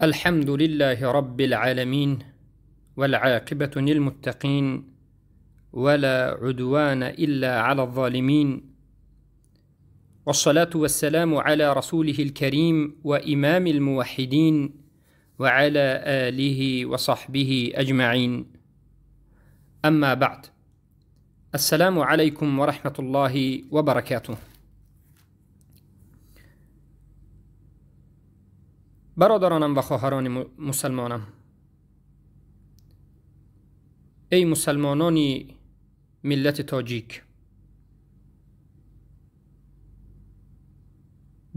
الحمد لله رب العالمين والعاقبة للمتقين ولا عدوان إلا على الظالمين والصلاة والسلام على رسوله الكريم وإمام الموحدين وعلى آله وصحبه أجمعين. أما بعد، السلام عليكم ورحمة الله وبركاته. برادرانم و خواهران مسلمانم، ای مسلمانان ملت تاجیک،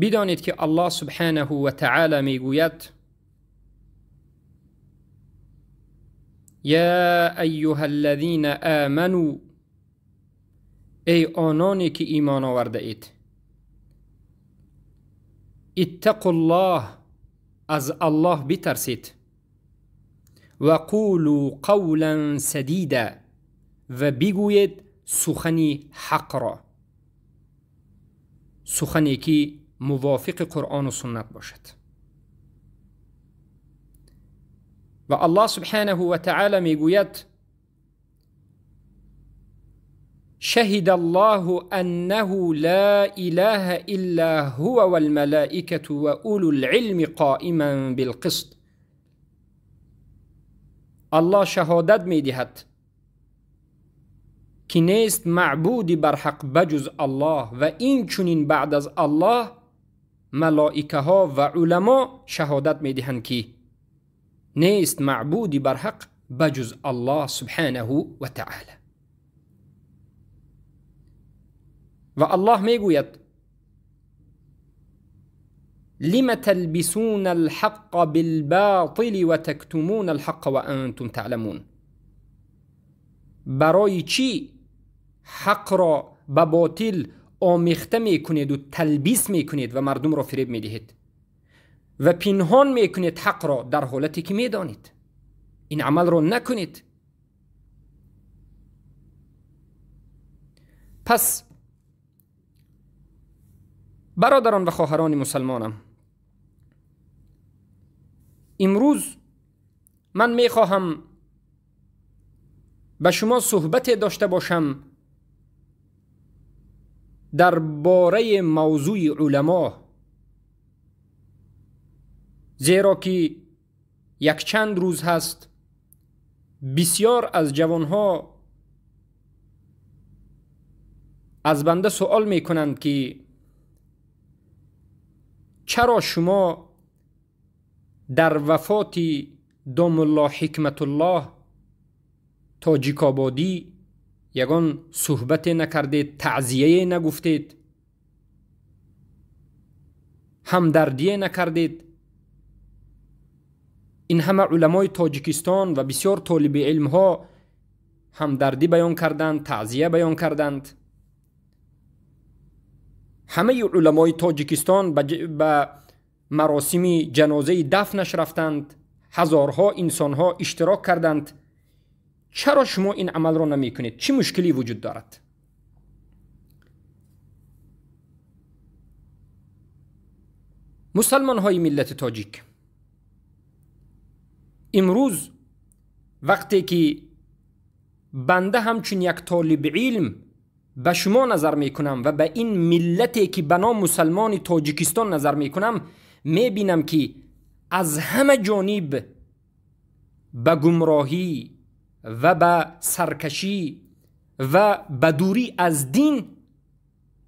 بدانید که الله سبحانه و تعالی میگوید: یا ایها الذین آمنوا، ای آنانی که ایمان آورده اید، اتقوا الله، از الله بترسید، و قولوا قولا سدیدا، و بگویید سخنی حق را، سخنی که موافق قرآن و سنت باشد. و الله سبحانه و تعالی میگوید: شهد الله أنه لا إله إلا هو والملائكة وأولو العلم قائما بالقسط. الله شهادت میدهد که نیست معبودی بر حق بجز الله و این چنین بعد از الله ملائکه ها و علما شهادت میدهند که نیست معبودی بر حق بجز الله سبحانه و تعالی. و الله میگوید: لم تلبسون الحق بالباطل وتكتمون الحق وانتم تعلمون. برای چی حق را به باطل آمیخته میکنید و تلبیس میکنید و مردم را فریب میدهید و پنهان میکنید حق را در حالتی که میدانید؟ این عمل را نکنید. پس برادران و خواهران مسلمانم، امروز من میخواهم به شما صحبت داشته باشم درباره موضوع علما، زیرا که یک چند روز هست بسیار از جوانها از بنده سوال میکنند که چرا شما در وفات داملا حکمت الله تاجیک آبادی یگان صحبت نکردید، تعزیه نگفتید، همدردی نکردید؟ این همه علمای تاجیکستان و بسیار طالب علم ها همدردی بیان کردند، تعزیه بیان کردند. همه علمای تاجیکستان به مراسم جنازه دفنش رفتند، هزارها انسانها اشتراک کردند. چرا شما این عمل را نمی کنید؟ چه مشکلی وجود دارد؟ مسلمان های ملت تاجیک، امروز وقتی که بنده همچون یک طالب علم به شما نظر میکنم و به این ملتی که به نام مسلمان تاجیکستان نظر میکنم، میبینم که از همه جانب به گمراهی و به سرکشی و به دوری از دین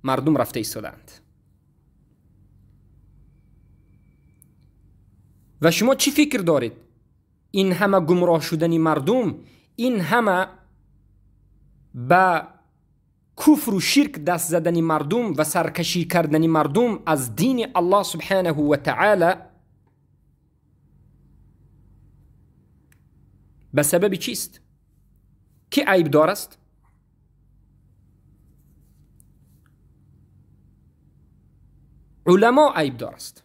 مردم رفته ایستادند. و شما چی فکر دارید؟ این همه گمراه شدن مردم، این همه به کفر و شرک دست زدن مردم و سرکشی کردن مردم از دین الله سبحانه و تعالی به سبب چیست؟ کی عیب دار است؟ علما عیب دار است.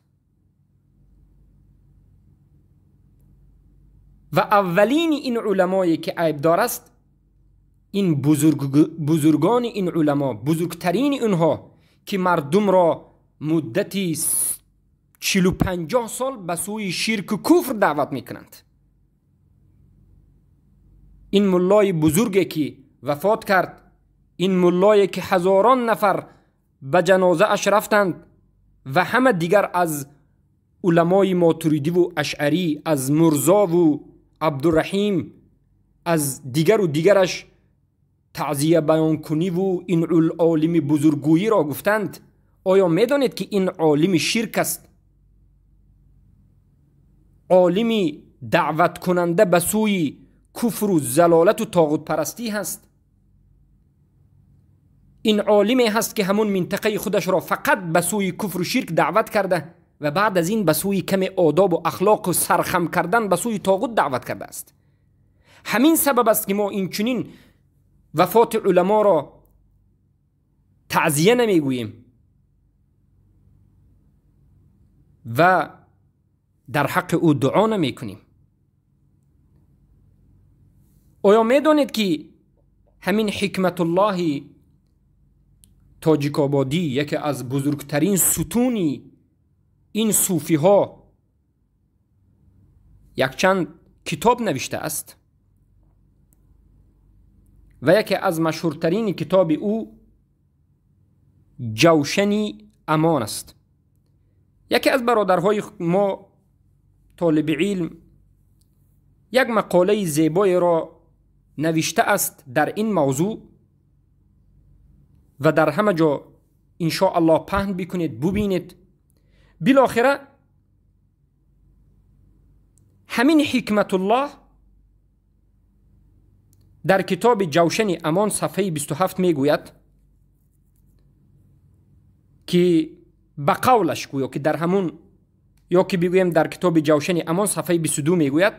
و اولین این علمایی که عیب دار است، این بزرگان این علما، بزرگترین اینها که مردم را مدتی 40-50 сол ба сӯи ширку куфр даъват мекунанд. Ин муллои бузурге ки вафот кард, ин муллое ки ҳазорон нафар ба ҷанозааш рафтанд ва ҳама дигар аз уламои мотуридиву ашъарӣ, аз мурзову абдураҳим, аз дигару дигараш таъзия баёнкуниву ин олими бузургӯиро гуфтанд. Оё медонед ки ин олими ширк аст? Олими даъваткунанда ба сӯи куфру залолату тоғутпарастӣ ҳаст. Ин олиме ҳаст ки ҳамун минтақаи худашро фақат ба сӯи куфру ширк даъват карда ва баъд аз ин ба сӯи каме одобу ахлоқу сархам кардан ба сӯи тоғут даъват кардааст. Ҳамин сабаб аст ки мо инчунин вафоти уламоро таъзия намегӯем ва дар ҳаққи ӯ дуо намекунем. Оё медонед ки ҳамин ҳикматуллоҳи тоҷикободӣ, яке аз бузургтарин сутуни ин суфиҳо, якчанд китоб навиштааст ва яке аз машҳуртарини китоби ӯ ҷавшани амон аст. Яке аз бародарҳои мо толиби илм як мақолаи зебоеро навиштааст дар ин мавзӯъ ва дар ҳама ҷо иншоаллоҳ паҳн бикунед, бубинед. Билохира ҳамин ҳикматуллоҳ дар китоби ҷавшани амон сафҳаи 27 мегӯяд ки ба қавлаш гӯё ки дар ҳамун ё ки бигӯем дар китоби ҷавшани амон сафҳаи 22 мегӯяд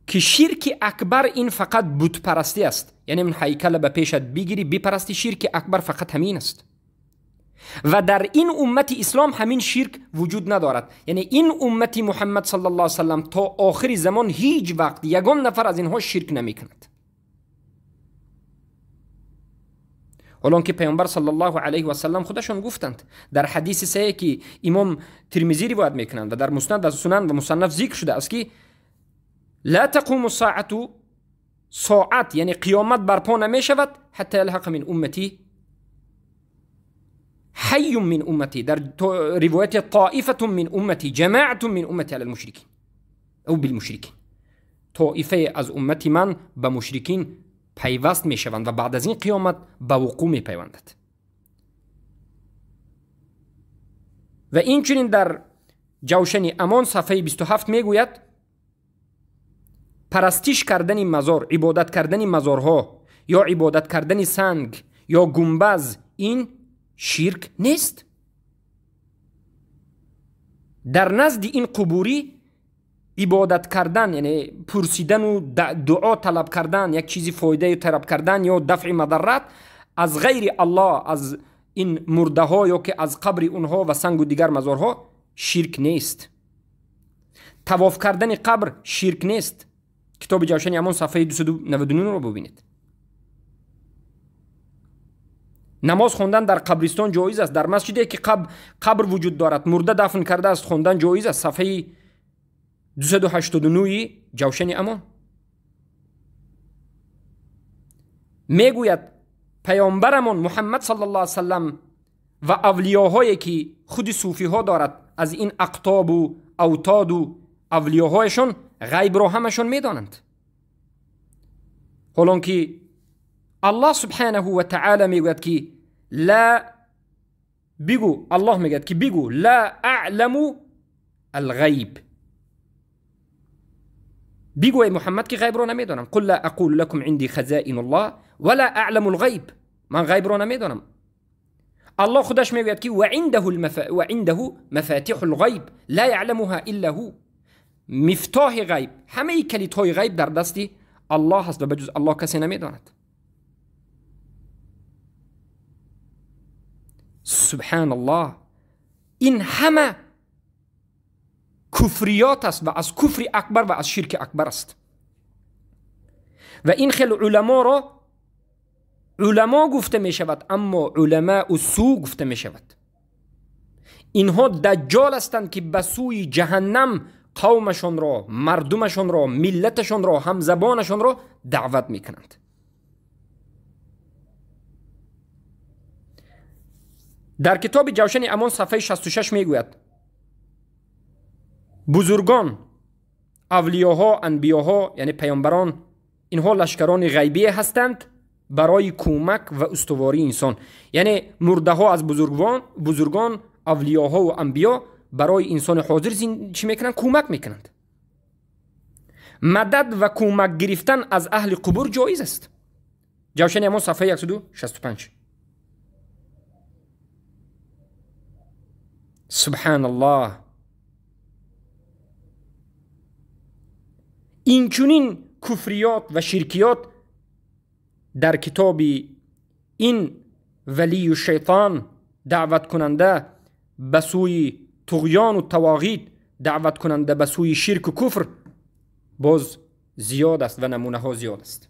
ки ширки акбар ин фақат бутпарастӣ аст. Яъне ин ҳайкала ба пешат бигирӣ бипарастӣ, ширки акбар фақат ҳамин аст. Ва дар ин уммати ислом ҳамин ширк вуҷуд надорад. Яъне ин уммати муҳаммад саллаллоҳу алайҳи васаллам то охири замон ҳеҷ вақт ягон нафар аз инҳо ширк намекунад. Ҳолон ки паёмбар саллаллоҳу алайҳи васаллам худашон гуфтанд дар ҳадиси саҳеҳ ки имом Тирмизӣ ривоят мекунанд ва дар муснад ва сунан ва мусаннаф зикр шудааст ки ла тақуму саату, соат яъне қиёмат барпо намешавад ҳатта ялҳақа мин уммати حي من أمتي، در رواية طائفة من أمتي، جماعة من أمتي على المشركين أو بالمشركين. طائفة از أمتي من بمشركين پیوست میشوند و بعد از این قیامت به وقوع میپیوندد. و این چنین در جوشن امان صفحه 27 میگوید پرستش کردن مزار، عبادت کردن مزارها یا عبادت کردن سنگ یا گنبز، این شرک نیست. در نزد این قبوری عبادت کردن یعنی پرسیدن و دعا طلب کردن، یک چیزی فایده طلب کردن یا دفع مضرت از غیر الله، از این مرده ها یا که از قبر اونها و سنگ و دیگر مزارها، شرک نیست. طواف کردن قبر شرک نیست. کتاب جوشن امان صفحه 299 رو ببینید. نماز خواندن در قبرستان جایز است. در مسجدی که قبر وجود دارد، مرده دفن کرده است، خواندن جایز است. صفحه 289 جوشن امان میگوید پیامبرمان محمد صلی الله علیه وسلم و اولیاهایی که خود صوفی ها دارد از این اقطاب و اوتاد و اولیاهایشان غیب را همشان میدانند. حالان که الله سبحانه و تعالی میگوید که لا بگو، الله میگوید که بگو لا اعلم الغیب، بگو ای محمد که غیب را نمیدانم. قل لا اقول لكم عندي خزائن الله ولا اعلم الغیب، من غیب را نمیدانم. الله خودش میگوید که وعنده مفاتيح الغیب لا يعلمها الا هو. مفتاح غیب، همه کلیدهای غیب در دست الله هست و بجز الله کسی نمیداند. سبحان الله، این همه کفریات است و از کفر اکبر و از شرک اکبر است. و این خیلی علما را علما گفته می شود، اما علماء سو گفته می شود. Инҳо даҷҷол ҳастанд ки ба сӯи ҷаҳаннам қавмашонро, мардумашонро, миллаташонро, ҳамзабонашонро даъват мекунанд. Дар китоби Ҷавшани Амон сафҳаи 66 мегӯяд: бузургон, авлиёҳо, анбиёҳо, яъне паёмбарон, инҳо лашкарони ғайбие ҳастанд барои кӯмак ва устувории инсон. Яъне мурдаҳо аз бузургон, авлиёҳо ва анбиё барои инсони ҳозир чӣ мекунанд? Кӯмак мекунанд. Мадад ва кӯмак гирифтан аз аҳли қубур ҷоиз аст. Ҷавшани Амон сафҳаи 165. Субҳаналлоҳ. Инчунин куфриёт ва ширкиёт дар китоби ин валию шайтон, даъваткунанда ба сӯи туғёну тавоғид, даъваткунанда ба сӯи ширку куфр боз зиёд аст ва намунаҳо зиёд аст.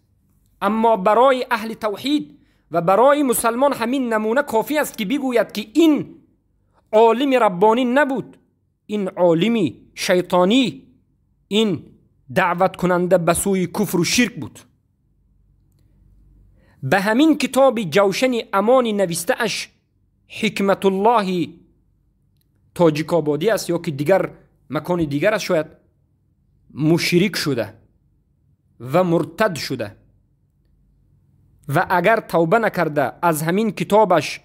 Аммо барои аҳли тавҳид ва барои мусалмон ҳамин намуна кофӣ аст ки бигӯяд ки ин олими раббонӣ набуд, ин олими шайтонӣ, ин даъваткунанда ба сӯи куфру ширк буд. Ба ҳамин китоби Ҷавшани Амони навистааш Ҳикматуллоҳи Тоҷикободӣ аст ё ки дигар макони дигар аст, шояд мушрик шуда ва муртад шуда ва агар тавба накарда аз ҳамин китобаш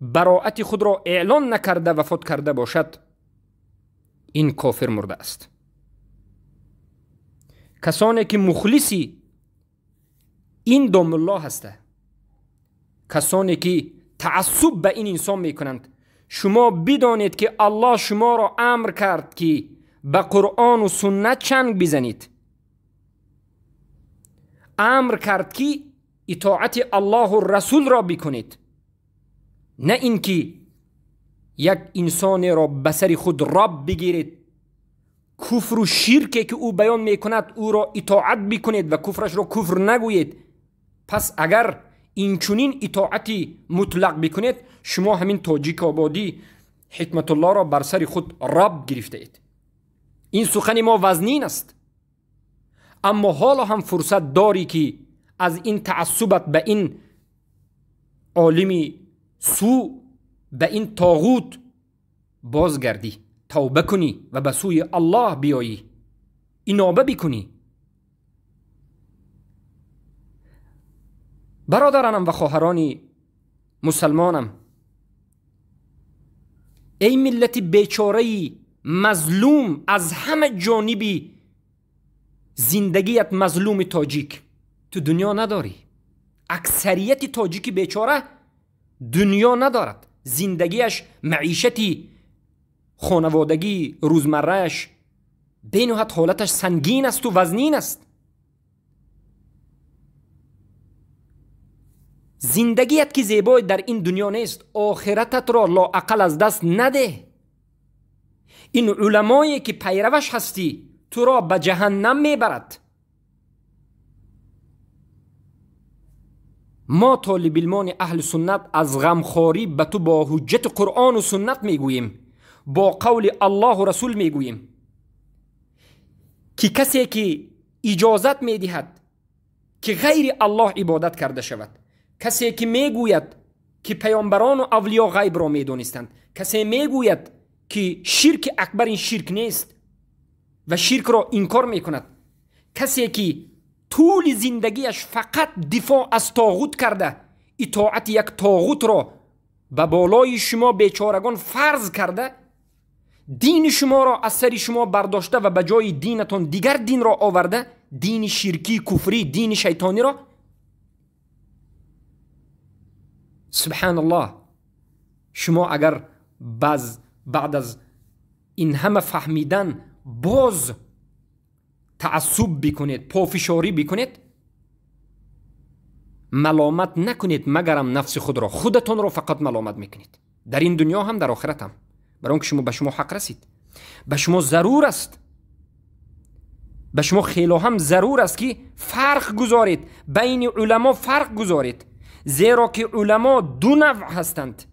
бароати худро эълон накарда вафот карда бошад, ин кофир мурда аст. Касоне ки мухлиси ин домулло ҳаста, касоне ки таассуб ба ин инсон мекунанд, шумо бидонед ки Аллоҳ шуморо амр кард ки ба Қуръону суннат чанг бизанед, амр кард ки итоати Аллоҳу расулро бикунед, на ин ки як инсонеро ба сари худ роб бигиред, куфру ширке ки ӯ баён мекунад ӯро итоат бикунед ва куфрашро куфр нагӯед. Пас агар инчунин итоати мутлақ бикунед, шумо ҳамин Тоҷикободӣ Ҳикматуллоҳро бар сари худ роб гирифтаед. Ин сухани мо вазнин аст, аммо ҳоло ҳам фурсат дорӣ ки аз ин таассубат ба ин олими сӯ, ба ин тоғут бозгардӣ, тавба кунӣ ва ба сӯи Аллоҳ биёӣ, иноба бикунӣ. Бародаранам ва хоҳарони мусалмонам, эй миллати бечораи мазлум, аз ҳама ҷониби зиндагият мазлуми тоҷик, ту дунё надорӣ. Аксарияти тоҷики бечора дунё надорад. Зиндагиаш, маишати хонаводагӣ, рӯзмаррааш бениҳоят ҳолаташ сангин асту вазнин аст. Зиндагият ки зебой дар ин дунё нест, охирататро лоақал аз даст надеҳ. Ин уламое ки пайраваш ҳастӣ туро ба ҷаҳаннам мебарад. Мо толибилмони аҳли суннат аз ғамхорӣ ба ту бо ҳуҷҷати Қуръону суннат мегӯем, бо қавли Аллоҳу расул мегӯем ки касе ки иҷозат медиҳад ки ғайри Аллоҳ ибодат карда шавад, касе ки мегӯяд ки паёмбарону авлиё ғайбро медонистанд, касе мегӯяд ки ширки акбар ин ширк нест ва ширкро инкор мекунад, касе ки тӯли зиндагиаш фақат дифоъ аз тоғут карда, итоати як тоғутро ба болои шумо бечорагон фарз карда, дини шуморо аз сари шумо бардошта ва ба ҷои динатон дигар динро оварда, дини ширкӣ, куфрӣ, дини шайтониро. Субҳаналлоҳ, шумо агар баъд аз ин ҳама фаҳмидан боз таассуб бикунед, пофишорӣ бикунед, маломат накунед магарам нафси худро, худатонро фақат маломат мекунед, дар ин дунё ҳам, дар охират ҳам. Барои он ки ба шумо ҳақ расид, ба шумо зарур аст, ба шумо хело ҳам зарур аст ки фарқ гузоред, байни уламо фарқ гузоред, зеро ки уламо ду навъ ҳастанд.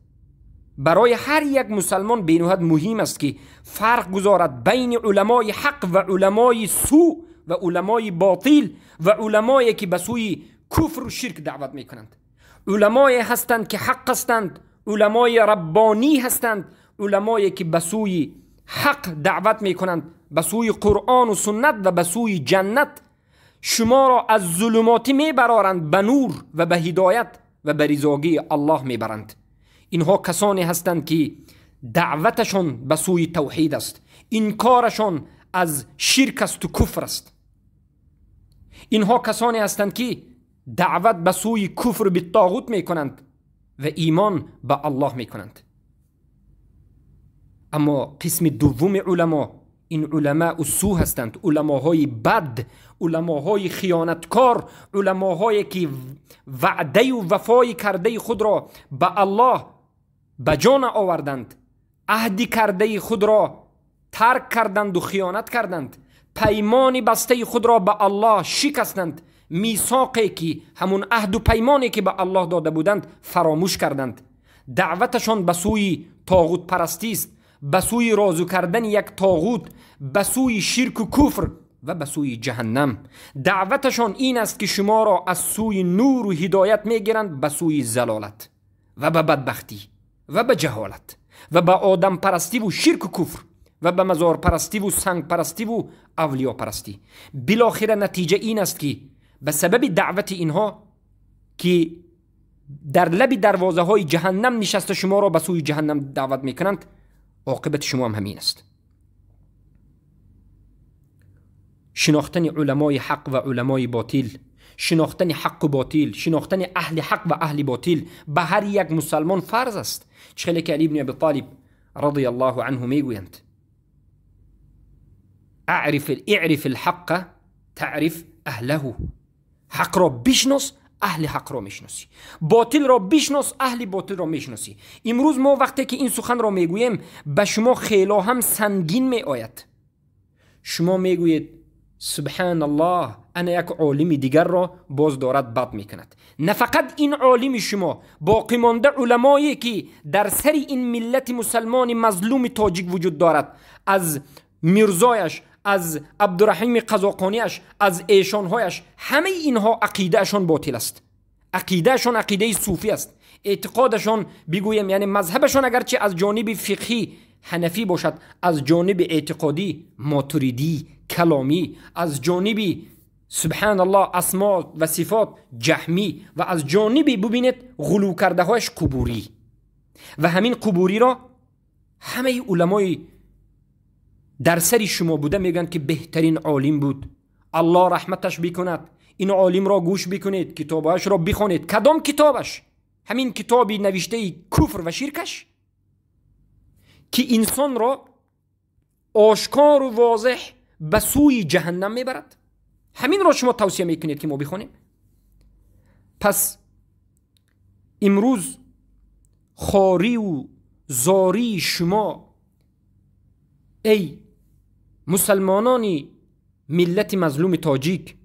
برای هر یک مسلمان بینهایت مهم است که فرق گذارد بین علمای حق و علمای سوء و علمای باطل و علمایی که به سوی کفر و شرک دعوت میکنند. علمای هستند که حق هستند، علمای ربانی هستند، علمایی که به سوی حق دعوت میکنند، به سوی قرآن و سنت و به سوی جنت. شما را از ظلماتی میبرارند به نور و به هدایت و به رضاگی الله میبرند. اینها کسانی هستند که دعوتشان به سوی توحید است، انکارشان از شرک است و کفر است. اینها کسانی هستند که دعوت به سوی کفر به طاغوت میکنند و ایمان به الله میکنند. اما قسم دوم علما، این علماء سو هستند، علماهای بد، علماهای خیانتکار، علماهایی که وعده و وفای کرده خود را به الله به جان آوردند، عهد کرده خود را ترک کردند و خیانت کردند، پیمان بسته خود را به الله شکستند، میثاقی که همون عهد و پیمانی که به الله داده بودند فراموش کردند. دعوتشان به سوی طاغوت پرستی است، به سوی رازو کردن یک طاغوت، به سوی شرک و کفر و به سوی جهنم. دعوتشان این است که شما را از سوی نور و هدایت میگیرند به سوی زلالت و به بدبختی و به جهالت و به آدم پرستی و شرک و کفر و به مزار پرستی و سنگ پرستی و اولیا پرستی. بالاخره نتیجه این است که به سبب دعوت اینها که در لب دروازه های جهنم نشسته شما را به سوی جهنم دعوت میکنند، عاقبت شما هم همین است. شناختن علمای حق و علمای باطل، شناختن حق و باطل، شناختن اهل حق و اهل باطل به هر یک مسلمان فرض است. چخیلی که علی بن ابی طالب رضی الله عنه میگویند اعرف الحق تعرف اهله. حق را بشناس، اهل حق را میشناسی. باطل را بشناس، اهل باطل را میشناسی. امروز ما وقتی که این سخن را میگوییم به شما خیلی هم سنگین می آید. شما میگویید سبحان الله، انا یک عالم دیگر را باز دارد بد میکند. نه فقط این عالم شما، باقی مانده علمایی که در سر این ملت مسلمان مظلوم تاجیک وجود دارد، از میرزایش، از عبدالرحیم قزاقانیش، از ایشانهایش، همه اینها عقیدهشان باطل است. عقیدهشان عقیده صوفی است. اعتقادشان بگویم یعنی مذهبشان اگرچه از جانب فقهی حنفی باشد، از جانب اعتقادی ماتریدی کلامی، از جانب سبحان الله اسما و صفات جهمی، و از جانب ببینید غلو کرده هایش قبوری. و همین قبوری را همه علمای در سر شما بوده میگن که بهترین عالم بود، الله رحمتش بکند، این عالم را گوش بکنید، کتابش را بخونید. کدام کتابش؟ همین کتابی نوشته کفر و شرکش که انسان را آشکار و واضح به سوی جهنم میبرد. همین را شما توصیه میکنید که ما بخونیم. پس امروز خواری و زاری شما ای مسلمانان ملت مظلوم تاجیک،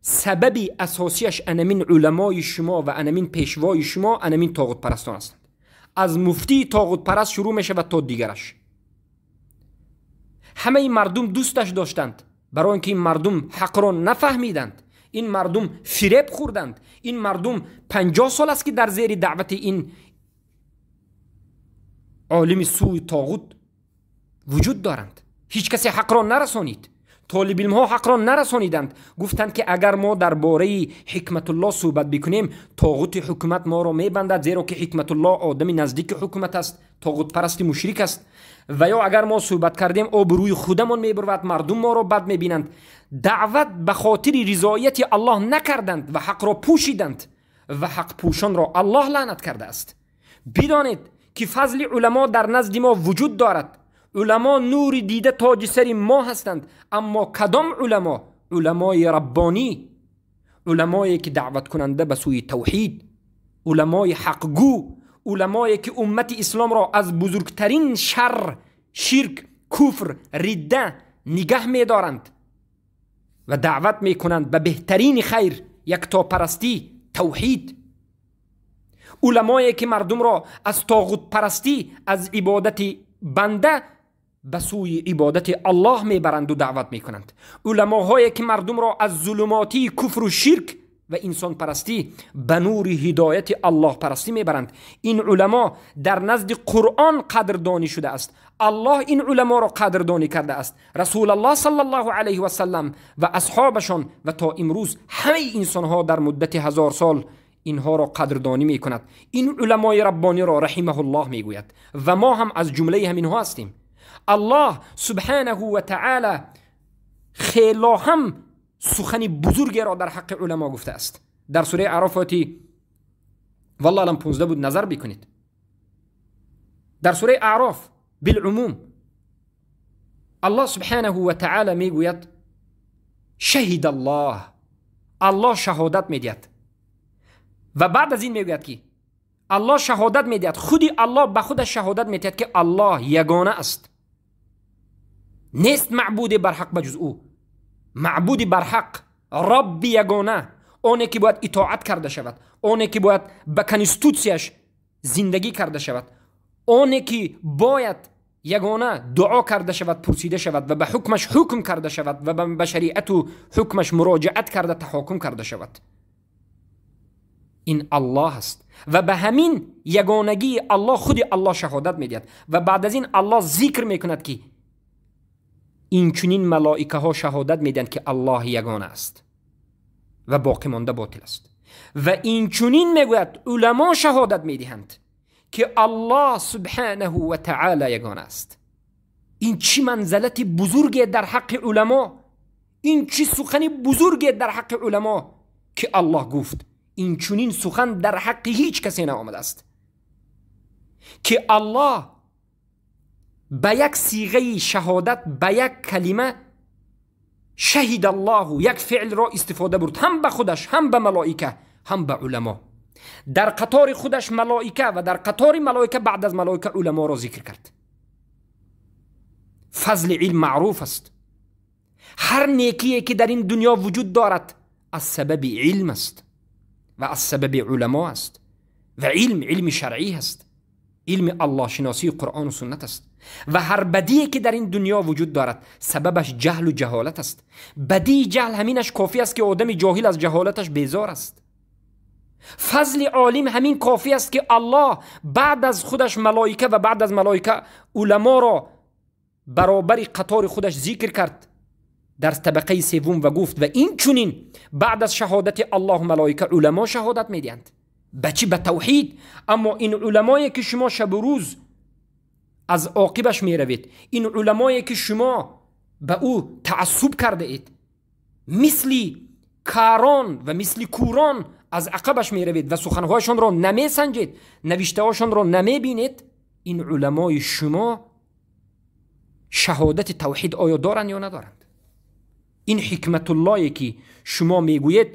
سبب اساسیش انمین علمای شما و انمین پیشوای شما، انمین طاغوت پرستان هستند. از مفتی طاغوت پرست شروع میشه و تا دیگرش. همه مردم دوستش داشتند، برای اینکه این مردم حق را نفهمیدند، این مردم فریب خوردند، این مردم 50 سال است که در زیر دعوت این عالم سوی طاغوت وجود دارند. هیچ کسی حق را نرسانید، طالب علم ها حق را نرسانیدند. گفتند که اگر ما درباره حکمت الله صحبت بکنیم طاغوت حکومت ما را میبندد، زیرا که حکمت الله آدم نزدیک حکومت است، طاغوت پرست مشرک است. و یا اگر ما صحبت کردیم آبروی خودمان میبرود، مردم ما را بد میبینند. دعوت به خاطر رضایت الله نکردند و حق را پوشیدند و حق پوشان را الله لعنت کرده است. بدانید که فضل علما در نزد ما وجود دارد. علما نور دیده تاج سر ما هستند، اما کدام علما؟ علمای ربانی، علمایی که دعوت کننده به سوی توحید، علمای حقگو، علمایی که امت اسلام را از بزرگترین شر، شرک، کفر، رده نگه می‌دارند و دعوت میکنند به بهترین خیر، یکتاپرستی، توحید. Уламое ки мардумро аз тоғутпарастӣ, аз ибодати банда ба сӯи ибодати Аллоҳ мебаранду даъват мекунанд. Уламоҳое ки мардумро аз зулумотии куфру ширк ва инсонпарастӣ ба нури ҳидояти Аллоҳпарастӣ мебаранд. Ин уламо дар назди Қуръон қадрдонӣ шудааст. Аллоҳ ин уламоро қадрдонӣ кардааст. Расулаллоҳ саллаллоҳу алайҳи васаллам ва асҳобашон ва то имрӯз ҳамаи инсонҳо дар муддати 1000 сол инҳоро қадрдонӣ мекунад. Ин уламои раббониро раҳимаҳуллоҳ мегӯяд ва мо ҳам аз ҷумлаи ҳаминҳо ҳастем. Аллоҳ субҳанаҳу ва таъала хело ҳам сухани бузургеро дар ҳаққи уламо гуфтааст. Дар сураи Аъроф ояти валлоҳ алам 15 буд, назар бикунед. Дар сураи Аъроф билумум Аллоҳ субҳанаҳу ва таъала мегӯяд: шаҳид Аллоҳ, Аллоҳ шаҳодат медиҳад. Ва баъд аз ин мегӯяд ки Аллоҳ шаҳодат медиҳад, худи Аллоҳ ба худаш шаҳодат медиҳад ки Аллоҳ ягона аст, нест маъбуде барҳақ ба ҷуз ӯ. Маъбуди барҳақ, Робби ягона, оне ки бояд итоат карда шавад, оне ки бояд ба конститутсияш зиндагӣ карда шавад, оне ки бояд ягона дуо карда шавад, пурсида шавад ва ба ҳукмаш ҳукм карда шавад ва ба шариату ҳукмаш муроҷиат карда таҳокум карда шавад. Ин Аллоҳ аст ва ба ҳамин ягонагии Аллоҳ худи Аллоҳ шаҳодат медиҳад. Ва баъд аз ин Аллоҳ зикр мекунад ки инчунин малоикаҳо шаҳодат медиҳанд ки Аллоҳ ягона аст ва боқӣ монда ботил аст. Ва инчунин мегӯяд уламо шаҳодат медиҳанд ки Аллоҳ субҳанаҳу ва таъала ягона аст. Ин чӣ манзалати бузурге дар ҳаққи уламо, ин чӣ сухани бузурге дар ҳаққи уламо ки Аллоҳ гуфт. Инчунин сухан дар ҳаққи ҳеҷ касе наомадааст ки Аллоҳ ба як сиғаи шаҳодат, ба як калима шаҳид Аллоҳу, як феълро истифода бурд ҳам ба худаш, ҳам ба малоика, ҳам ба уламо. Дар қатори худаш малоика ва дар қатори малоика баъд аз малоика уламоро зикр кард. Фазли илм маъруф аст. Ҳар некие ки дар ин дунё вуҷуд дорад аз сабаби илм аст ва аз сабаби уламо аст. Ва илм илми шаръӣ аст, илми Аллоҳшиносии Қуръону суннат аст. Ва ҳар бадие ки дар ин дунё вуҷуд дорад сабабаш ҷаҳлу ҷаҳолат аст. Бадии ҷаҳл ҳаминаш кофӣ аст ки одами ҷоҳил аз ҷаҳолаташ безор аст. Фазли олим ҳамин кофӣ аст ки Аллоҳ баъд аз худаш малоика ва баъд аз малоика уламоро баробари қатори худаш зикр кард дар табақаи севум ва гуфт: ва инчунин баъд аз шаҳодати Аллоҳу малоика уламо шаҳодат медиҳанд. Ба чӣ? Ба тавҳид. Аммо ин уламое ки шумо шабу рӯз аз оқибаш меравед, ин уламое ки шумо ба ӯ таассуб кардаед, мисли карон ва мисли кӯрон аз ақабаш меравед ва суханҳояшонро намесанҷед, навиштаҳошонро намебинед, ин уламои шумо шаҳодати тавҳид оё доранд ё надоранд? Ин ҳикматуллое ки шумо мегӯед,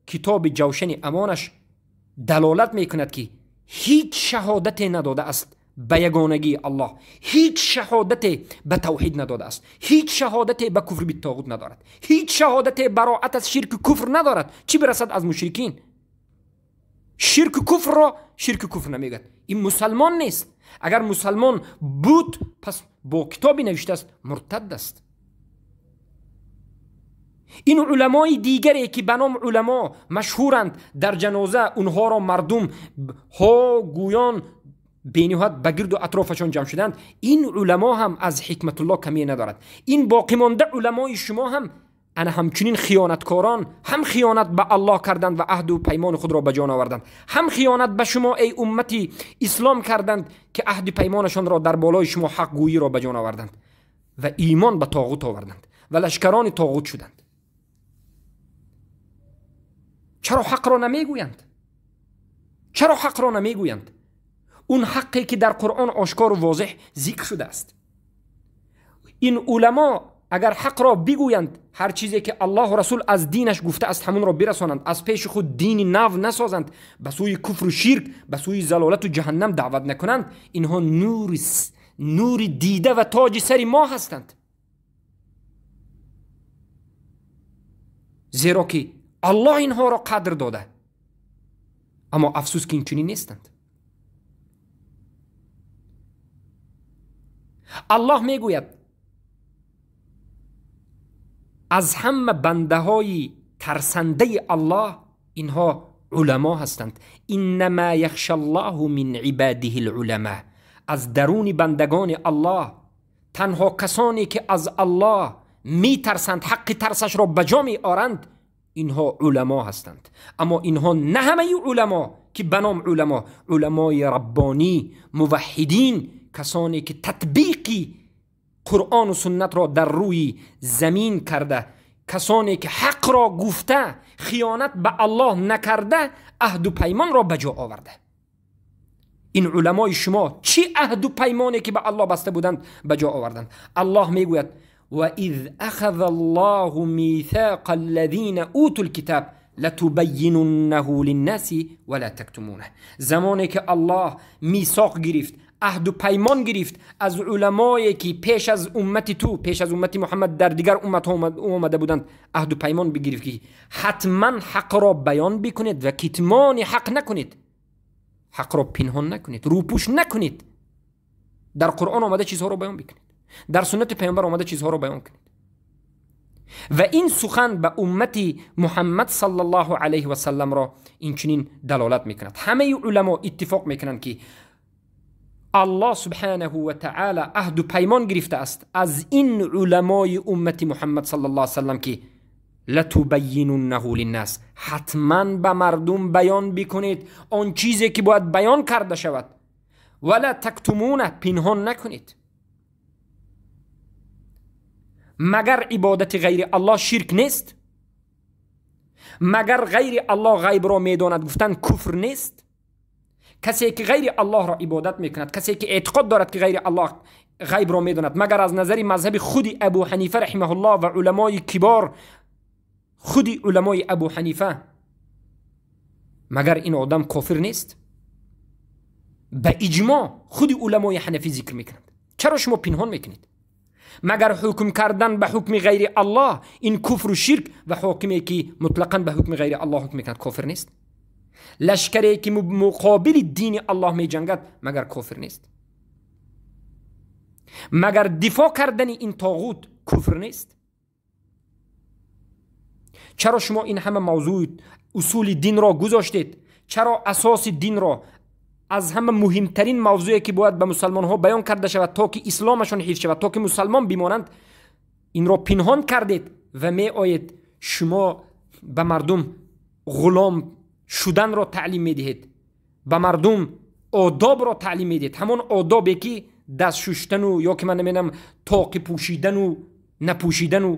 китоби ҷавшани амонаш далолат мекунад ки ҳеҷ шаҳодате надодааст ба ягонагии Аллоҳ, ҳеҷ шаҳодате ба тавҳид надодааст, ҳеҷ шаҳодате ба куфр биттоғут надорад, ҳеҷ шаҳодате бароат аз ширку куфр надорад. Чӣ бирасад аз мушрикин? Ширку куфрро ширку куфр намегӯяд. Ин мусалмон нест. Агар мусалмон буд, пас бо китобе навиштааст муртад аст. Ин уламои дигаре ки ба ном уламо машҳуранд, дар ҷаноза онҳоро мардум ҳо гӯён бениҳоят ба гирду атрофашон ҷамъ шуданд, ин уламо ҳам аз ҳикматуллоҳ камие надорад. Ин боқимонда уламои шумо ҳам ана ҳамчунин хиёнаткорон, ҳам хиёнат ба Аллоҳ карданд ва аҳду паймони худро ба ҷон оварданд, ҳам хиёнат ба шумо эй уммати ислом карданд ки аҳди паймонашонро дар болои шумо ҳақгӯиро ба ҷон оварданд ва имон ба тоғут оварданд ва лашкарони тоғут шуданд. Чаро ҳақро намегӯянд? Чаро ҳақро намегӯянд? Он ҳаққе ки дар Қуръон ошкору возеҳ зикр шудааст. Ин уламо агар ҳақро бигӯянд, ҳар чизе ки Аллоҳу расул аз динаш гуфтааст ҳамонро бирасонанд, аз пеши худ дини нав насозанд, ба сӯи куфру ширк, ба сӯи залолату ҷаҳаннам даъват накунанд, инҳо нури дида ва тоҷи сари мо ҳастанд. Зеро ки Аллоҳ инҳоро қадр дода. Аммо афсӯс ки инчунин нестанд. Аллоҳ мегӯяд аз ҳама бандаҳои тарсандаи Аллоҳ инҳо уламо ҳастанд. Иннама яхша Аллоҳу мин ибадиҳи л-уламо. Аз даруни бандагони Аллоҳ танҳо касоне ки аз Аллоҳ метарсанд, ҳаққи тарсашро ба ҷо меоранд, инҳо уламо ҳастанд. Аммо инҳо на ҳамаи уламо ки ба ном уламо, уламои раббонӣ, муваҳҳидин, касоне ки татбиқи қуръону суннатро дар рӯи замин карда, касоне ки ҳақро гуфта, хиёнат ба Аллоҳ накарда, аҳду паймонро ба ҷо оварда. Ин уламои шумо чӣ аҳду паймоне ки ба Аллоҳ баста буданд ба ҷо оварданд? Аллоҳ мегӯяд: وإذ أخذ الله ميثاق الذين أوتوا الكتاب لتبيننه للناس ولا تكتمونه. زمانی که الله میثاق گرفت، عهد و پیمان گرفت از علمایی که پیش از امت تو، پیش از امت محمد در دیگر امت ها اومده بودند، عهد و پیمان بگرفت که حتما حق را بیان بکنید و کتمان حق نکنید، حق را پنهان نکنید، روپوش نکنید. در قرآن آمده چیزها را بیان بکنید، در سنت پیامبر آمده چیزها را بیان کنید. و این سخن به امت محمد صلی الله علیه و سلم را این چنین دلالت میکند. همه علما اتفاق میکنند که الله سبحانه و تعالی عهد و پیمان گرفته است از این علمای امت محمد صلی الله علیه و سلم که لتبیننه للناس، حتما به مردم بیان بکنید آن چیزی که باید بیان کرده شود، ولا تکتمونه، پنهان نکنید. مگر عبادت غیر الله شرک نیست؟ مگر غیر الله غیب را میداند گفتن کفر نیست؟ کسی که غیر الله را عبادت میکند، کسی که اعتقاد دارد که غیر الله غیب را میداند، مگر از نظر مذهب خود ابو حنیفه رحمه الله و علمای کبار خود علمای ابو حنیفه، مگر این آدم کافر نیست؟ به اجماع خود علمای حنفی ذکر میکنند. چرا شما پنهان میکنید؟ مگر حکم کردن به حکم غیر الله این کفر و شرک و حاکمی که مطلقا به حکم غیر الله حکم میکند کافر نیست؟ لشکری که مقابل دین الله می جنگد مگر کافر نیست؟ مگر دفاع کردن این طاغوت کفر نیست؟ چرا شما این همه موضوع اصول دین را گذاشتید؟ چرا اساس دین را، از همه مهمترین موضوعی که باید به مسلمان ها بیان کرده شود تا که اسلامشان حفظ شود، تا که مسلمان بمانند، این را پنهان کردید و می آید شما به مردم غلام شدن را تعلیم می دهید، به مردم آداب را تعلیم می دهید، همان آدابی که دست شستن و یا که من نمیدونم تاقی پوشیدن و نپوشیدن و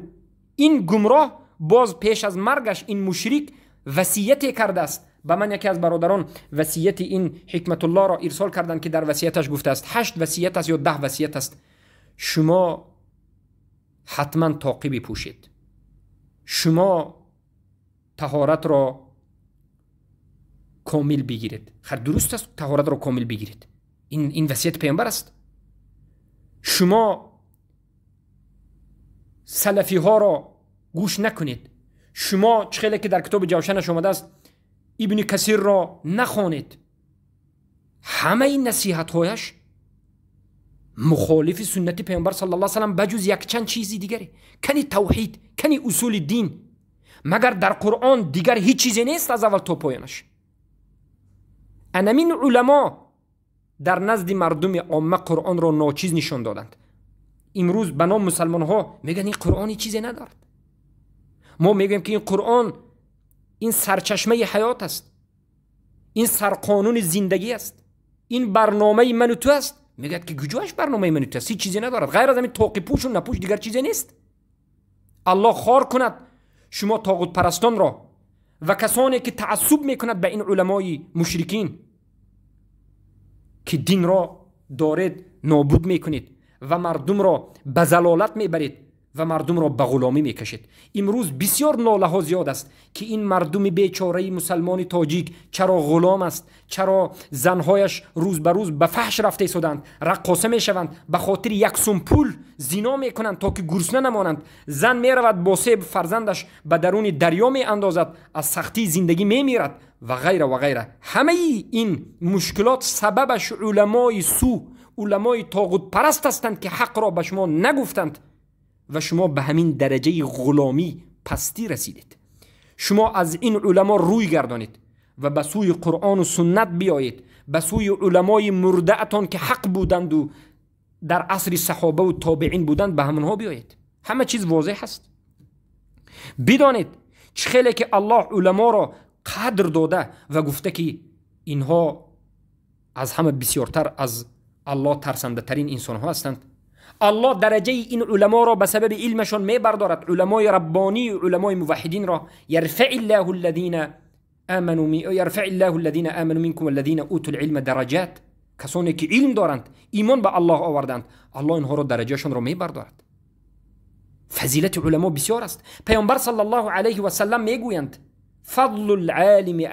این گمراه باز پیش از مرگش این مشرک وصیت کرده است. به من یکی از برادران وصیت این حکمت الله را ارسال کردند که در وصیتش گفته است 8 وصیت است یا 10 وصیت است. شما حتما تاقی بپوشید، شما طهارت را کامل بگیرید. خیر درست است، طهارت را کامل بگیرید، این وصیت پیامبر است. شما سلفی ها را گوش نکنید، شما چخیلی که در کتاب جوشنش آمده است ابن کثیر را نخوانید. همه این نصیحت هایش مخالف سنت پیامبر صلی الله علیه و سلم بجز یک چند چیزی دیگری، کنی توحید، کنی اصول دین. مگر در قرآن دیگر هیچ چیزی نیست از اول تا پایانش؟ انمین علما در نزد مردم عامه قرآن را ناچیز نشان دادند. امروز به نام مسلمان ها میگن این قرآن چیزی ندارد. ما میگیم که این قرآن این سرچشمه حیات است، این سرقانون زندگی است، این برنامه من و تو است. میگه که کجاش برنامه من و تو است؟ هیچ چیزی ندارد غیر از همین طاقی پوش و نپوش، دیگر چیزی نیست. الله خار کند شما طاغوت پرستان را و کسانی که تعصب میکند به این علمای مشرکین که دین را دارید نابود میکنید و مردم را به ضلالت میبرید و مردم را به غلامی میکشید. امروز بسیار ناله ها زیاد است که این مردم بیچاره مسلمان تاجیک چرا غلام است، چرا زنهایش روز به روز به فحش رفته شدند، رقاصه میشوند، به خاطر یک سوم پول زنا میکنند تا که گرسنه نمانند. زن میرود با سه فرزندش به درون دریا می اندازد، از سختی زندگی میمیرد و غیره و غیره. همه این مشکلات سببش علمای سو Уламои тоғутпараст ҳастанд ки ҳақро ба шумо нагуфтанд ва шумо ба ҳамин дараҷаи ғуломӣ пастӣ расидед. Шумо аз ин уламо рӯй гардонед ва ба сӯи Қуръону суннат биёед, ба сӯи уламои мурдаатон ки ҳақ буданду дар асри саҳобаву тобеин буданд, ба ҳамонҳо биёед. Ҳама чиз возеҳ аст. Бидонед чӣ хеле ки Аллоҳ уламоро қадр дода ва гуфта ки инҳо аз ҳама бисёртар аз Аллоҳ тарсандатарин инсонҳо ҳастанд. Аллоҳ дараҷаи ин уламоро ба сабаби илмашон мебардорад. Уламои раббонӣ, уламои муваҳҳидинро ярфаи ллоҳу аллазина аману ярфаи ллоҳу аллазина аману минкум валлазина утул илма дараҷат. Касоне ки илм доранд, имон ба Аллоҳ оварданд, Аллоҳ инҳоро дараҷашонро мебардорад. Фазилати уламо бисёр аст. Паёмбар саллаллоҳу алайҳи васаллам мегӯянд: фадлу лъалими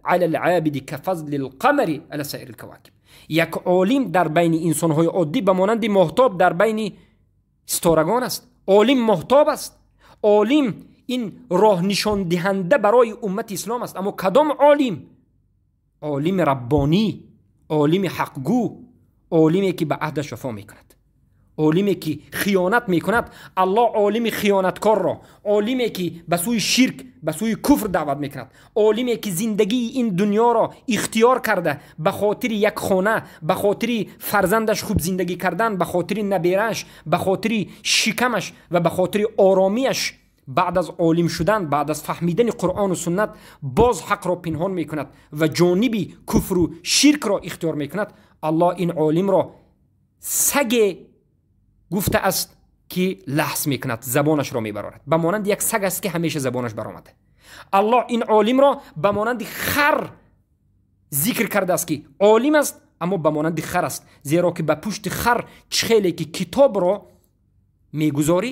ала лъабиди кафазли лқамари ала саири лкавакиб. Як олим дар байни инсонҳои оддӣ ба монанди моҳтоб дар байни ситорагон аст. Олим моҳтоб аст. Олим ин роҳнишондиҳанда барои уммати ислом аст. Аммо кадом олим? Олими раббонӣ, олими ҳақгӯ, олиме ки ба аҳдаш вафо мекунад, олиме ки хиёнат мекунад. Аллоҳ олими хиёнаткорро, олиме ки ба сӯи ширк, ба сӯи куфр даъват мекунад, олиме ки зиндагии ин дунёро ихтиёр карда ба хотири як хона, ба хотири фарзандаш хуб зиндагӣ кардан, ба хотири наберааш, ба хотири шикамаш ва ба хотири оромиаш, баъд аз олим шудан, баъд аз фаҳмидани Қуръону суннат боз ҳақро пинҳон мекунад ва ҷониби куфру ширкро ихтиёр мекунад. Аллоҳ ин олимро саге гуфта аст ки лаҳс мекунад, забонашро мебарорад. Ба монанди як саг аст ки ҳамеша забонаш баромада. Аллоҳ ин олимро ба монанди хар зикр кардааст ки олим аст, аммо ба монанди хар аст, зеро ки ба пушти хар чӣ хеле ки китобро мегузорӣ,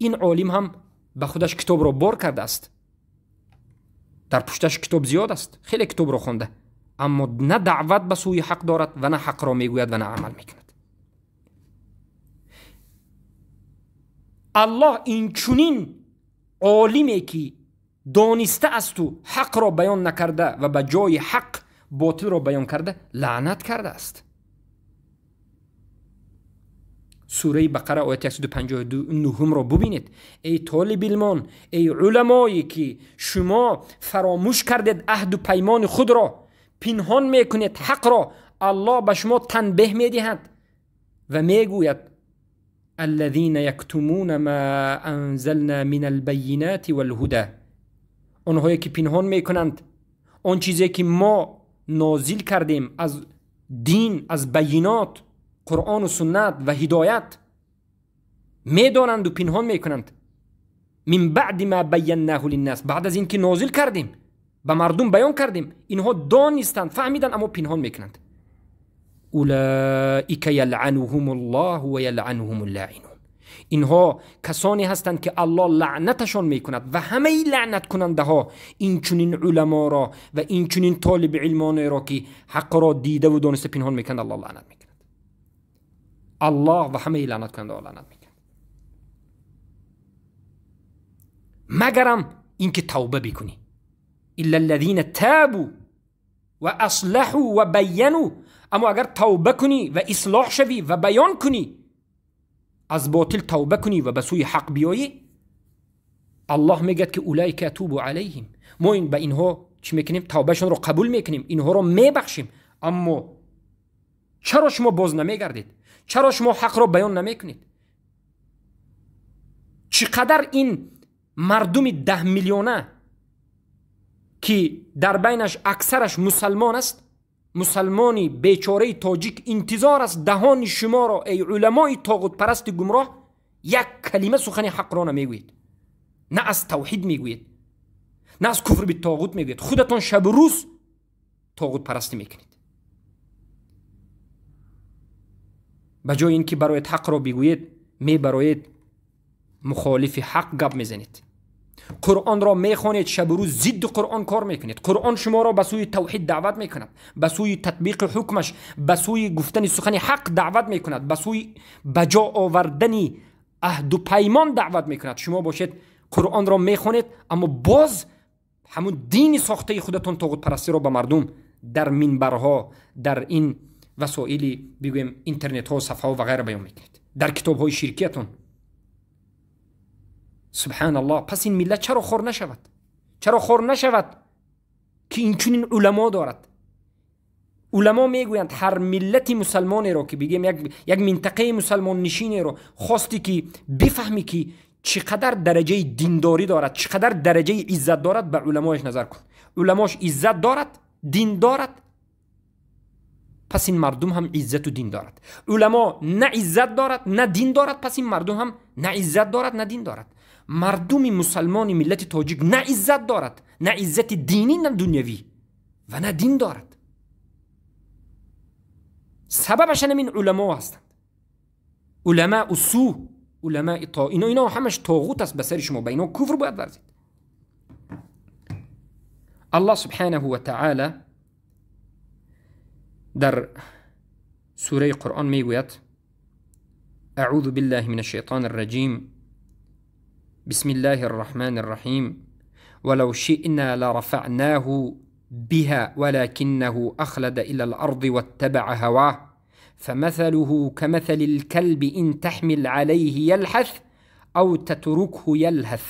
ин олим ҳам ба худаш китобро бор кардааст. Дар пушташ китоб зиёд аст, хеле китобро хонда, аммо на даъват ба сӯи ҳақ дорад ва на ҳақро мегӯяд ва на амал мекунад. Аллоҳ инчунин олиме ки дониста асту ҳақро баён накарда ва ба ҷои ҳақ ботилро баён карда лаънат кардааст. Сураи Бақара ояти 159-ро бубинед. Эй толибилмон, эй уламое ки шумо фаромӯш кардед аҳду паймони худро, пинҳон мекунед ҳақро, Аллоҳ ба шумо танбеҳ медиҳад ва мегӯяд: الذين يكتمون ما أنزلنا من البينات والهدى. آنهایی که پنهان میکنند آن چیزی که ما نازل کردیم از دین، از بینات، قرآن و سنت و هدایت، میدانند و پنهان میکنند. من بعد ما بیناه للناس، بعد از اینکه نازل کردیم به مردم بیان کردیم، اینها دانستند، فهمیدند، اما پنهان میکنند. اولئک یلعنهم الله و یلعنهم اللاعنون. اینها کسانی هستند که الله لعنتشان میکند و همه لعنت کننده ها این چنین علما را و این چنین طالب علمان را که حق را دیده و دانسته پنهان میکند، الله لعنت میکند. الله و همه لعنت کننده ها لعنت میکند، مگرم اینکه توبه بکنی. الا الذین تابوا و اصلحوا و بینوا. اما اگر توبه کنی و اصلاح شوی و بیان کنی، از باطل توبه کنی و به سوی حق بیایی، الله میگه که اولئک اتوب علیهم. ما این به اینها چی میکنیم؟ توبهشون رو قبول میکنیم، اینها رو میبخشیم. اما چرا شما باز نمیگردید؟ چرا شما حق رو بیان نمیکنید؟ چقدر این مردم 10 میلیونه که در بینش اکثرش مسلمان است، مسلمانی بیچاره تاجیک انتظار است دهان شما را ای علمای طاغوت پرست گمراه یک کلمه سخن حق را نمیگویید، نه از توحید میگویید، نه از کفر به طاغوت میگویید. خودتان شب و روز طاغوت پرستی میکنید. به جای اینکه برایت حق را بگویید، میبرایید مخالف حق گپ میزنید. قرآن را میخوانید، شب و روز ضد قرآن کار میکنید. قرآن شما را به سوی توحید دعوت میکند، به سوی تطبیق حکمش، به سوی گفتن سخن حق دعوت میکند، به سوی بجا آوردن عهد و پیمان دعوت میکند. شما باشید قرآن را میخوانید، اما باز همون دین ساخته خودتون طاغوت پرستی را به مردم در منبرها، در این васоили бигӯем интернетҳо, сафҳаҳо ва ғайра баён мекунед дар китобҳои ширкиятон. Субҳаналлоҳ. Пас ин миллат чаро хор нашавад? Чаро хор нашавад ки инчунин уламо дорад? Уламо мегӯянд, ҳар миллати мусалмонеро ки бигем як минтақаи мусалмоннишинеро хости ки бифаҳмӣ ки чӣ қадар дараҷаи диндорӣ дорад, чӣ қадар дараҷаи иззат дорад, ба уламояш назар кун. Уламош иззат дорад, дин дорад, пас ин мардум ҳам иззату дин дорад. Уламо на иззат дорад, на дин дорад, пас ин мардум ҳам на иззат дорад, на дин дорад. Мардуми мусалмони миллати тоҷик на иззат дорад, на иззати динӣ, на дунявӣ ва на дин дорад. Сабабаш ҳамин уламо ҳастанд. Уламаи су, уламаи ино ҳамаш тоғут аст ба сари шумо, ба ино куфр бояд варзид. Аллоҳ субҳанаҳу ва таъала дар сураи Қуръон мегӯяд: аъузу биллаҳи мин ашшайтони рраҷим, бисми ллаҳи рраҳмани рраҳим, валав шиъна ларафаънаҳу بها ولكنه أخلد إلى الأرض واتبع هواه فمثله كمثل الكلب إن تحمل عليه يلحث أو تتركه يلهث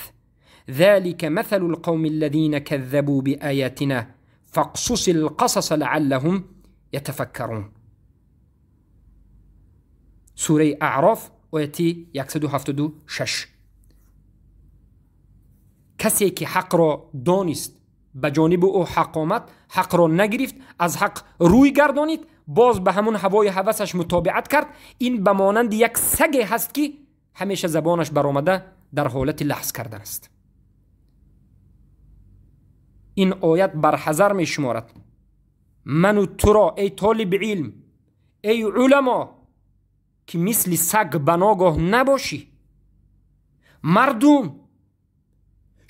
ذلك مثل القوم الذين كذبوا بآياتنا فاقصص القصص لعلهم يتفكرون. سورة أعراف آیه 176. کسی که حق را دانست، به جانب او حق آمد، حق را نگرفت، از حق روی گردانید، باز به همون هوای هوسش متابعت کرد، این به مانند یک سگ هست که همیشه زبانش برآمده در حالت لحس کردن است. این آیت بر حذر می شمارد من و تو را ای طالب علم، ای علما، که مثل سگ بناگاه نباشی. مردم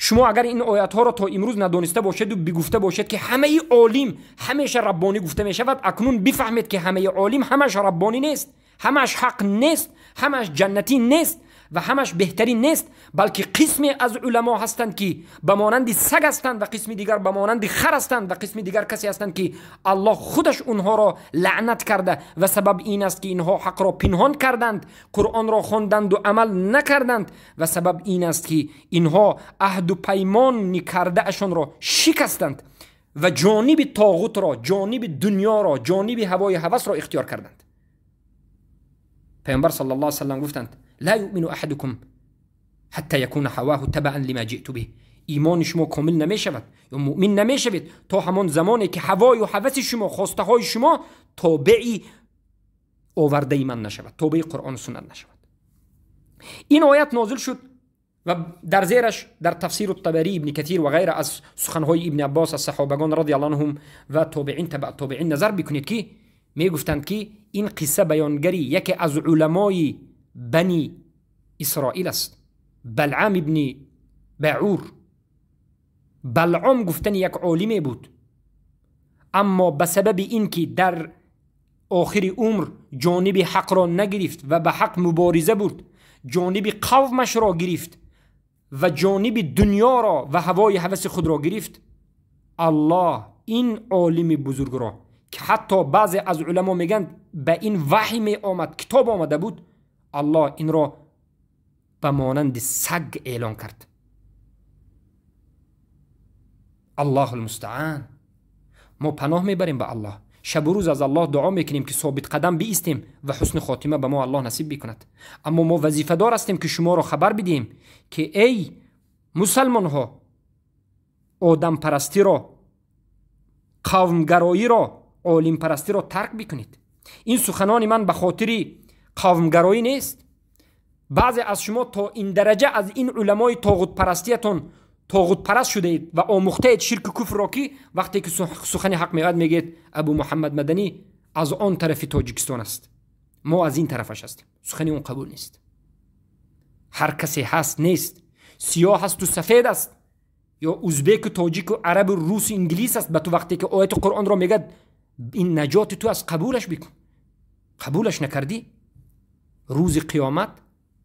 شما اگر این آیت ها را تا امروز ندانسته باشد و بگفته باشد که همه عالم همیشه ربانی گفته می شود، اکنون بفهمید که همه عالم همش ربانی نیست، همش حق نیست، همش جنتی نیست و همش بهترین نیست، بلکه قسمی از علما هستند که به مانند سگ هستند و قسمی دیگر به مانند خر هستند و قسمی دیگر کسی هستند که الله خودش اونها را لعنت کرده و سبب این است که اینها حق را پنهان کردند، قرآن را خواندند و عمل نکردند و سبب این است که اینها عهد و پیمان کرده اشان را شکستند و جانب طاغوت را، جانب دنیا را، جانب هوای هوس را اختیار کردند. پیامبر صلی الله علیه و سلم گفتند: لا يؤمن احدكم حتى يكون هواه تبعا لما جئت به. ایمان شما کامل نمیشود یا مؤمن نمیشوید تا همان زمانی که هوای و هوس شما، خواسته های شما تابعی آورده من نشود، تابع قرآن و سنت نشود. این آیت نازل شد و در زیرش در تفسیر الطبری، ابن کثیر و غیره از سخنهای ابن عباس از صحابگان رضی الله عنهم و تابعین تبع تابعین نظر بکنید که میگفتند که این قصه بیانگری یکی از علمای بنی اسرائیل است، بلعام ابن بعور. بلعام گفتن یک عالمه بود، اما به سبب اینکه در آخر عمر جانب حق را نگرفت و به حق مبارزه برد، جانب قومش را گرفت و جانب دنیا را و هوای هوس خود را گرفت، الله این عالم بزرگ را که حتی بعضی از علما میگن به این وحی می آمد، کتاب آمده بود، الله این را به مانند سگ اعلان کرد. الله المستعان. ما پناه میبریم به الله، شب و روز از الله دعا میکنیم که ثابت قدم بیستیم و حسن خاتمه به ما الله نصیب بکند. اما ما وظیفه دار هستیم که شما را خبر بدیم که ای مسلمان ها، آدم پرستی را، قومگرایی را، عالم پرستی را ترک بکنید. این سخنان من به خاطر قومگرایی نیست. بعضی از شما تا این درجه از این علمای طاغوت پرستیتون طاغوت پرست شده اید و آموخته اید شرک و کفر را که وقتی که سخن حق میاد میگید ابو محمد مدنی از آن طرف تاجیکستان است، ما از این طرفش هستیم. سخن اون قبول نیست. هر کسی هست نیست، سیاه هست و سفید است، یا ازبک و تاجیک و عرب و روس و انگلیس است، به تو وقتی که آیت قرآن را میگه این نجات تو از قبولش بکن. قبولش نکردی، روز قیامت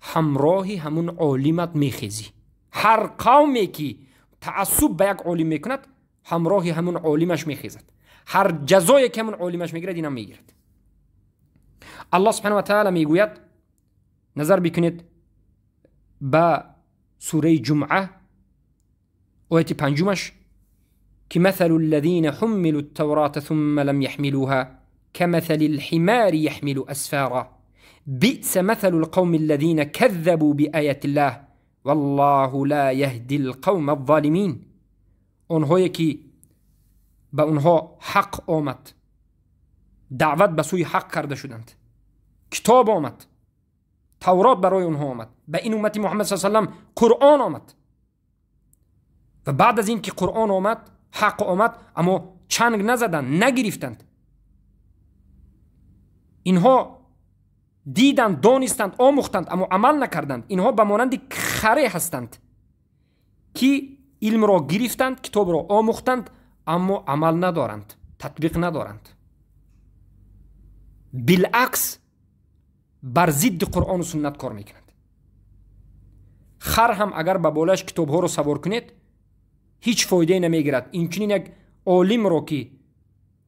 همراه همون عالمت میخیزی. هر قومی که تعصب به یک عالم میکند همراه همون عالمش میخیزد، هر جزایی که همون عالمش میگیرد اینم میگیرد. Аллоҳ субҳана ва таала мегӯяд, назар бикунед ба сураи Ҷумъа, ояти панҷумаш, ки مثل الذين حملوا التوراة ثم لم يحملوها كمثل الحمار يحمل أسفارا بئس مثل القوم الذين كذبوا بآيات الله والله لا يهدي القوم الظالمين. онҳое ки ба онҳо ҳақ омад, даъват ба сӯи ҳақ карда шуданд, китоб омад, Таврот барои онҳо омад, ба ин уммати Муҳаммад с салам Қуръон омад ва баъд аз ин ки Қуръон омад, ҳақ омад, аммо чанг назаданд, нагирифтанд. Инҳо диданд, донистанд, омӯхтанд, аммо амал накарданд. Инҳо ба монанди харе ҳастанд, ки илмро гирифтанд, китобро омӯхтанд, аммо амал надоранд, татбиқ надоранд. Билакс, бар зидди Қуръону суннат кор мекунанд. Хар ҳам агар ба болояш китобҳоро савор кунед, ҳеҷ фоидае намегирад. Инчунин як олимро, ки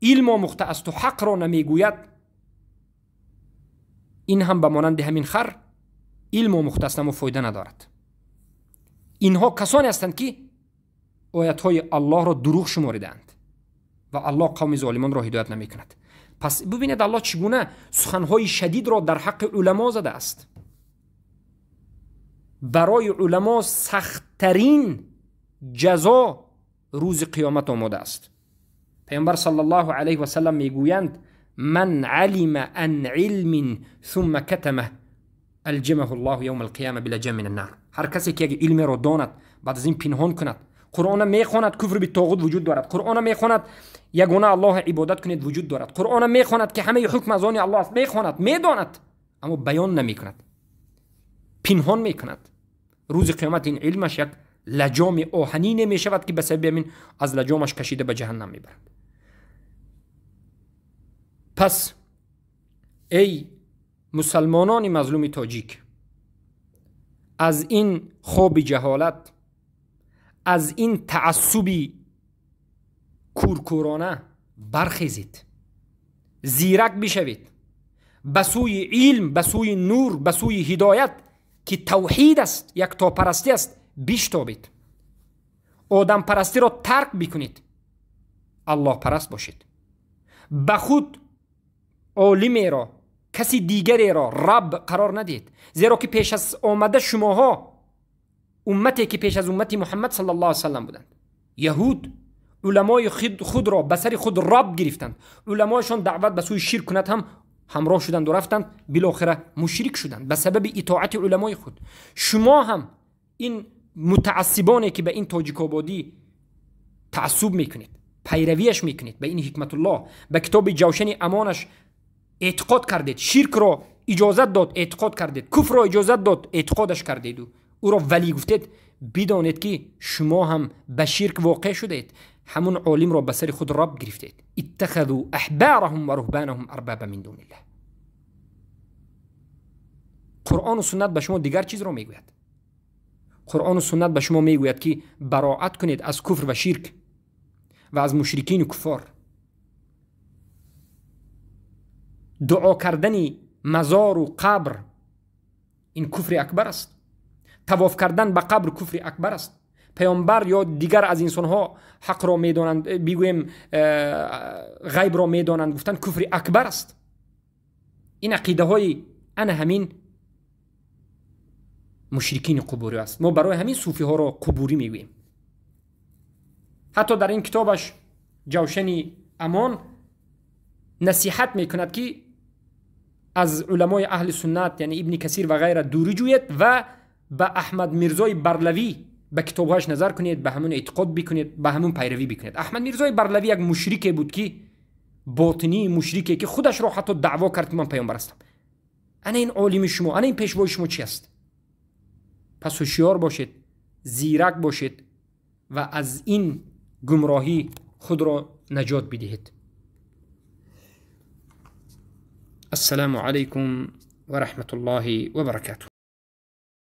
илм омӯхта асту ҳақро намегӯяд, ин ҳам ба монанди ҳамин хар илм омӯхта аст, аммо фоида надорад. Инҳо касоне ҳастанд, ки оятҳои Аллоҳро дурӯғ шуморидаанд ва Аллоҳ қавми золимонро ҳидоят намекунад. Пас бубинед, Аллоҳ чӣ гуна суханҳои шадидро дар ҳаққи уламо задааст. Барои уламо сахттарин ҷазо рӯзи қиёмат омода аст. Паёмбар саллаллоҳу алайҳи васаллам мегӯянд: ман алима ан илмин сумма катамах алҷамаҳу Аллоҳу явма алқияма билаҷам мин аннар. Ҳар касе ки як илмеро донад, баъд аз ин пинҳон кунад, Қуръона мехонад, куфр битоғут вуҷуд дорад, Қуръона мехонад, ягона Аллоҳ ибодат кунед вуҷуд дорад, Қуръона мехонад, ки ҳамаи ҳукм аз они Аллоҳ аст, мехонад, медонад, аммо баён намекунад, пинҳон мекунад. Рӯзи қиёмат ин илмаш як лаҷоми оҳанине мешавад, ки ба сабаби ҳамин аз лаҷомаш кашида ба ҷаҳаннам мебарад. Пас эй мусалмонони мазлуми тоҷик, аз ин хоби ҷаҳолат, аз ин таассуби куркӯрона бархезед, зирак бишавед, ба сӯи илм, ба сӯи нур, ба сӯи ҳидоят, ки тавҳид аст, яктопарастӣ аст, биштобед. Одампарастиро тарк бикунед, Аллоҳпараст бошед. Ба худ олимеро, каси дигареро раб қарор надиҳед, зеро ки пеш аз омада шумоҳо уммате ки пеш аз уммати Муҳаммад саллаллоҳу алайҳи васаллам буданд, яҳуд уламои худро ба сари худ раб гирифтанд. Уламоашон даъват ба сӯи ширк кунад ҳам ҳамроҳ шуданд ва рафтанд, билохира мушрик шуданд ба сабаби итоати уламои худ. Шумо ҳам ин мутаассибоне, ки ба ин тоҷикободӣ таассуб мекунед, пайравиаш мекунед, ба ин Ҳикматуллоҳ, ба китоби Ҷавшани Амонаш эътиқод кардед, ширкро иҷозат дод, эътиқод кардед, куфрро иҷозат дод, эътиқодаш кардеду ӯро валӣ гуфтед, бидонед, ки шумо ҳам ба ширк воқеъ шудаед. Ҳамун олимро ба сари худ раб гирифтед. Иттахазу аҳбараҳум ва руҳбанаҳум арбаба мин дуниллаҳ. Қуръону суннат ба шумо дигар чизро мегӯяд. Қуръону суннат ба шумо мегӯяд, ки бароат кунед аз куфр ва ширк ва аз мушрикину куффор. Дуо кардани мазору қабр ин куфри акбар аст. Тавоф кардан ба қабр куфри акбар аст. Паёмбар ё дигар аз инсонҳо ҳақро медонанд, бигӯем, ғайбро медонанд, гуфтанд, куфри акбар аст. Ин ақидаҳои ана ҳамин мушрикини қубурӣ аст. Мо барои ҳамин суфиҳоро қубурӣ мегӯем. Ҳатто дар ин китобаш Ҷавшани Амон насиҳат мекунад, ки аз уламои аҳли суннат, яъне Ибни Касир ва ғайра, дурӣ ҷӯед ва ба Аҳмад Мирзои Барлавӣ, ба китобҳояш назар кунед, ба ҳамон эътиқод бикунед, ба ҳамон пайравӣ бикунед. Аҳмад Мирзои Барлавӣ як мушрике буд, ки ботинии мушрике, ки худашро ҳатто даъво кард, ки ман паёмбар ҳастам. Ана ин олими шумо, ана ин пешвои шумо чи аст? Пас ҳушёр бошед, зирак бошед ва аз ин гумроҳӣ худро наҷот бидиҳед. Ассалому алайкум ва раҳматуллоҳи ва баракатуҳ.